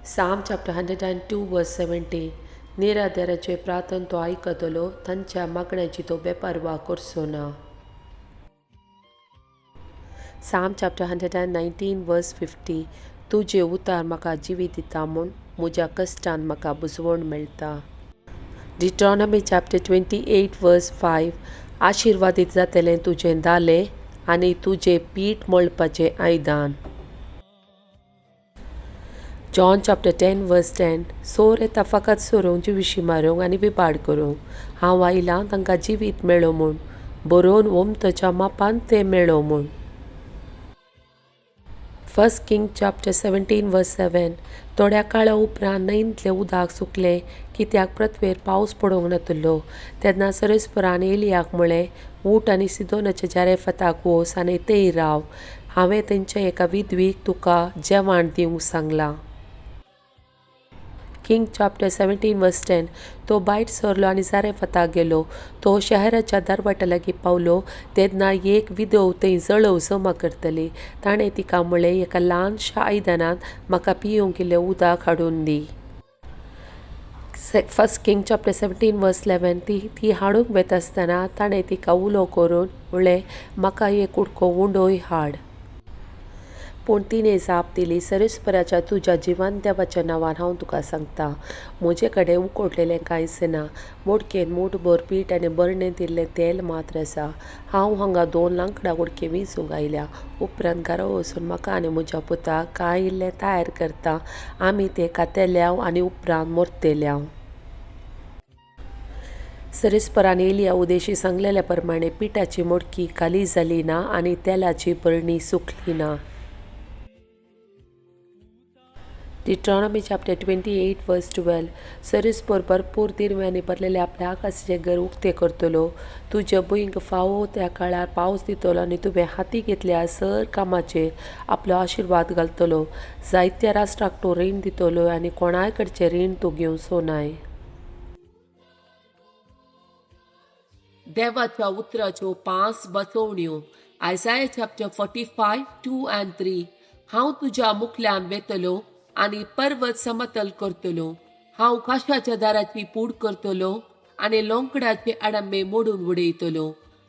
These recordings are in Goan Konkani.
Psalm chapter 102 verse 17. निराधाराचे प्रार्थन तो आयकतलो, तांच्या मागण्याची तो बेपारवा करचो ना. Psalm chapter 119 verse 50. तुजें उतार म्हाका जिवीत दिता म्हूण म्हज्या कश्टान म्हाका बुजवण मेळटा. Deuteronomy chapter 28 verse 5. आशिर्वादीत जातलें तुजें दालें आनी तुजें पीठ मळपाचें आयदन. John chapter 10 verse 10. सोर येता फकत सोरूंक, जिविशी मारूंक आनी विबाड करूंक. हांव आयलां तांकां जिवीत मेळो म्हूण, बरोवन ओमतच्या मापान तें मेळो म्हूण. 1 King chapter 17 verse 7. थोड्या काळा उपरांत न्हंयतलें उदक सुकलें, कित्याक पृथ्वेर पावस पडूंक नातलो. तेन्ना सरेस्परान एलियाक म्हळें, उठ आनी सिदोनाच्या जारेफताक वच आनी थंय राव. हांवें थंयच्या एका विधवीक तुका जेवण दिवंक सांगलां. King chapter 17 verse 10. तो भायर सरलो आनी जारेफताक गेलो. तो शहराच्या दरवाट्या लागीं पावलो तेन्ना एक विधव थंय जळोव जमा करतली. ताणें तिका म्हळें, एका ल्हानशा आयदनांत म्हाका पिवंक इल्लें उदक हाडून दी. 1 King chapter 17 verse 11. ती हाडूंक वेता आसतना ताणें तिका उलो करून म्हळें, म्हाका एक कुडको उंडोय हाड. पूण तिणें जाप दिली, सरेस्पराच्या तुज्या जिवन देवाच्या नांवान हांव तुका सांगता, म्हजे कडेन उकडलेलें कांयच ना. मोडकेन मूठभर पीठ आनी बरणेंत इल्लें तेल मात्र आसा. हांव हांगा 2 लांकडां कुडके विंचूंक आयल्या. उपरांत घरा वचून म्हाका आनी म्हज्या पुताक कांय इल्लें तयार करता. आमी तें खातेल्याव आनी उपरांत मरतेल्याव. सरेस्परान एलिया उदेशी सांगलेल्या प्रमाणे पिठाची मोडकी खाली जाली ना आनी तेलाची बरणी सुकली ना. Deuteronomy chapter 28 verse 12. सरेस्पर भरपूर दिरव्यांनी भरलेलें आपल्या आकाशाचें घर उक्तें करतलो. तुज्या भुंयक फावो त्या काळार पावस दितलो आनी तुवें हाती घेतल्या सर कामाचेर आपलो आशिर्वाद घालतलो. जायत्या राष्ट्राक तूं रीण दितलो आनी कोणाय कडचें रीण तूं घेवचो नाय. देवाच्या उतराच्यो 5 बचोवण्यो. Isaiah chapter 45 2 and 3. हांव तुज्या मुखल्यान वेतलो आनी पर्वत समतल करतलो. हांव काशाच्या दाराची पूड करतलो आनी लोंकडाचे आडंबे मोडून उडयतलो.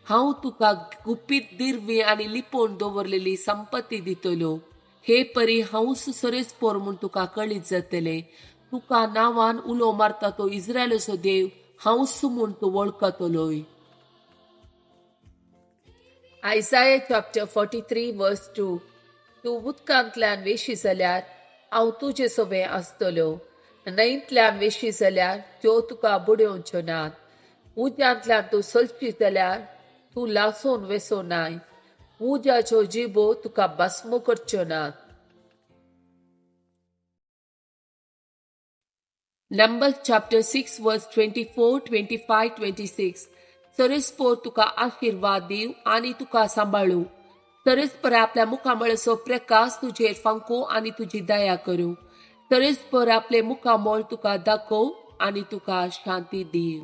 हांव तुका गुपीत दिरवी आनी लिपोवन दवरलेली संपत्ती दितलो. हे परी हांवूच सरेस्पोर म्हूण तुका कळीत जातलें. तुका नांवान उलो मारता तो इस्रायलाचो देव हांवूच म्हूण तूं वळखतलोय. Isaiah chapter 43 verse 2. तूं उदकांतल्यान वेशी जाल्यार हांव तुजे सवें आसतलो. न्हंयतल्यान वेशी जाल्यार त्यो तुका बुडोवच्यो नात. उज्यांतल्यान तूं चलशी जाल्यार तूं लासून वेसो नाय. उज्याच्यो जिबो तुका भस्म करच्यो नात. Numbers chapter 6 verse 24, 25, 26. सरेस्पोर तुका आशिर्वाद दिव आनी तुका सांबाळू. सरेस्पर आपल्या मुखामळाचो प्रकाश तुजेर फांको आनी तुजी दया करूं. सरेस्पर आपले मुखामळ तुका दाखोव आनी तुका शांती दिव.